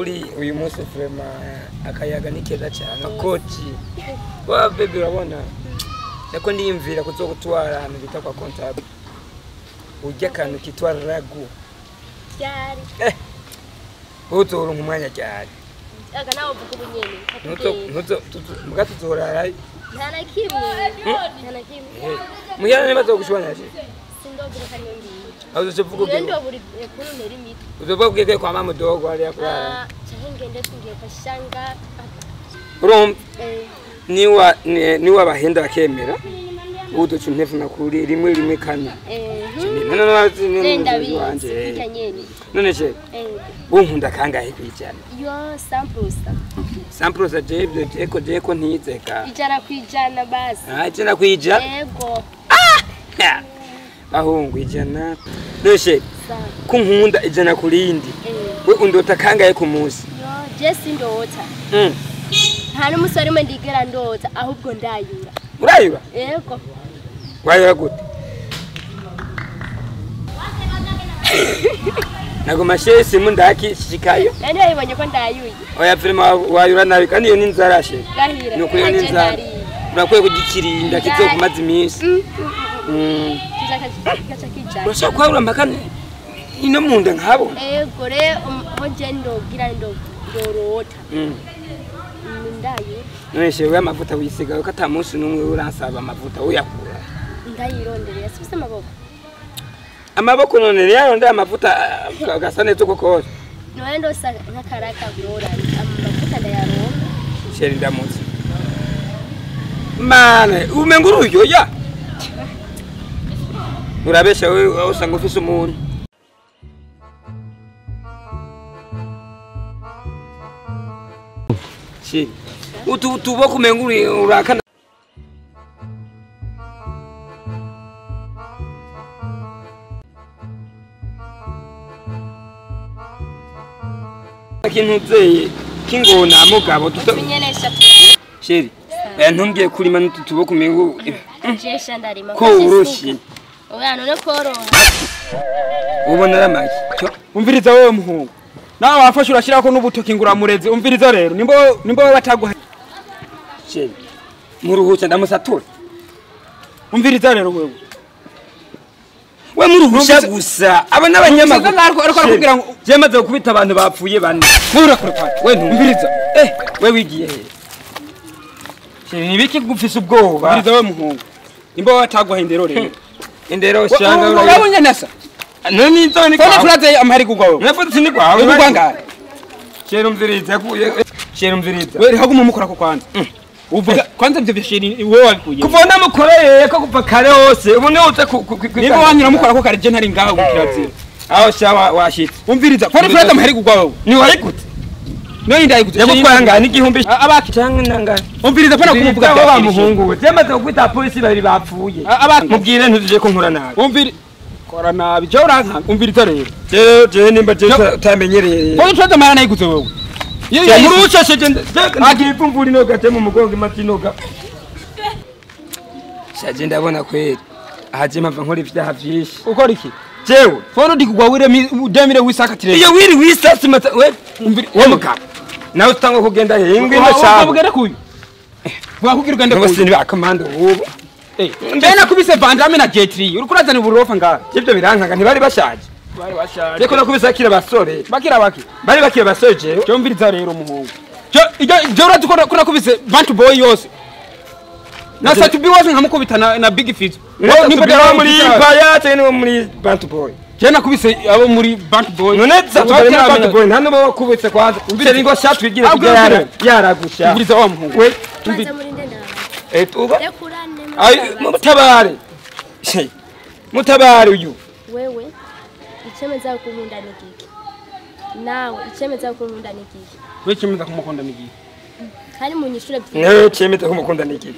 Nukuri uyu munsi vraiment akayaga ni keza cyane koti wa baby urabona nako ndiyumvira kuzogutwara ahantu bita kwa comptable urya akantu kitwa ragu ryari uzoronka umwanya ryari aga nawe uvuga ubunyene ntuzo muga tuzorara nta na kimwe nta na kimwe muhira niba zogushwana je sindobura kaniyo ngiye aho uzovuga ugiye ndobura kuri ntera imitwe uzovuga ugiye kwa mama dogo hariya kurara canke ngende tugiye kwa shanga urumva niwa niwa bahenda bakemera uduca intefu nakuri rimwe rimwe kane none je unkunda kangahe kwijana yo 100% 100% je jeko jeko ntizeka ijana kwijana basi ah ijana kwijana yego ah bahungu ijana none kunkunda ijana kurindi we undota kangahe ku munsi yo je sindota nta n'umusore umwe ndigera ndota ahubwo ndayura urayura yego wayura gute nagoma shesi mundaki shikayo nani wayibonye ko ndayuye oya vraiment wayura nabi kandi iyo ninzara she nuko iyo ninzara urakwiye kugikirinda kizokumaza iminsi urashaka kwahura mpaka ino munda nkabo yego re ho je ndogira ndorota ndayo none shewe amavuta wisiga ko ata munsi n'umwe uransaba amavuta uyakura ndayirondereye sifise amaboko amaboko none yarondera amavuta gasa neza uko kose none ndosa nkakaraka ngorane amavuta ndayaronka sheri ndamutse mane umenga uruyoya urabesha wewe usanga ufise umuntu sheri utu tuboko umenga urakana kintu kingona mugabo tumenyeresha sheri ntumbwiye kurima n'utuboko umengo jesha ndarima ko urushi oya none koroha ubona ramaki umviriza wewe muhungu nawe wafashe urashirako n'ubutoki ngura mureze umviriza rero nimbo nimbo bataguha sheri muruhucha ndamusatura umviriza rero wewe we muruhusha gusa aba n'abanyamakuru ariko arakubwira ngo je maze gukubita abantu bapfuye bane nkura kure kwa we ntumviriza we wigiye he sheri nibiki gufise ubwoba umviriza wewe muhungu nimbo bataguha indero rero indero shanga urabonye nasa none nzo ni kwa turaze amahari kugwa wewe nafutse ni kwawe kugwa ngahe sheri umviriza sheri umviriza we haguma mukora ko kwanza uvuga kwanza ivyo byashiri wewe wabikuye kuva namukoreye ko kuva kare hose ubu niho uze niba wanyura mukora ko kare je ntari ngaho kirazira aho sha washitse umviriza kwa turaze amahari kugwa wewe ni warigute none ndayigute yagutwaye ngana n'igihumbi abaki canke nangana umviriza pana kumuvuga wa muhungu we byamaze gukubita polisi babiri bapfuye mubwire ntuzije ko nkora nabi umviri kora nabi je uranka umviriza rero je je nimba je utamenyereye kwa turaze amahari nayiguze wewe ye murushashe agiye imvura inoga te mu mugongo imatinoga shaje ndabona kweri ahaje mpava nkora ivyaha vyinshi ukora iki jewe fono ndikugwa wire udemire wisakatire iyo wiri wisasi mata we umviri we mugabo nawe utangwa kugenda he ingwino cyane ubwere kuyu bwakubwira ugende kuyu kuyu ni bakomando ubu mbe nakubise Vandame na Jetri uriko urazana uburofa ngaha ivyo birankaga ntibari bashaje bari bashaje reko nakubise akira basore bakira baki bari bakira basore jewe cyo mviriza rero muhungu cyo ijyo cyo urazi ko nakubise Bantu Boy yose na Satubi wose nkamukubita na Big Fizz nimba dara muri Empire cyangwa nibo muri Bantu Boy je nakubise abo muri Bantu Boy none Satubi muri Bantu Boy nta nubo wakubitse kwanza umviriza ngo shatwigire kugira yaragusha umviriza wa muhungu we umviriza muri ndenda tuba rekurane ay mutabare mutabare uyu wewe icemeza kunkunda ni giki nawe icemeza kunkunda ni giki we cemeza kumukunda ni giki kandi munyishure ne cemeza kumukunda ni giki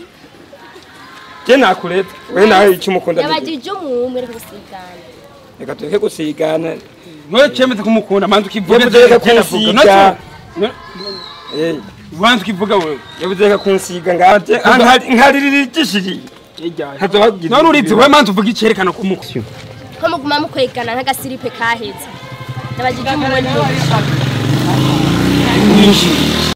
je nakureta we nawe icumukunda ni giki yabajije umwe reka gusigana reka tureke gusigana we cemeza kumukunda manzi ukivuga reka kunsiga manzi ukivuga wewe yabuze reka kunsiga ngaje nkaririra igishiri none urizi we manzi uvuga icerekana kumukunda ko muguma mukwegana nk'agasiripe kaheze nabajije umwe ni Winjiriye.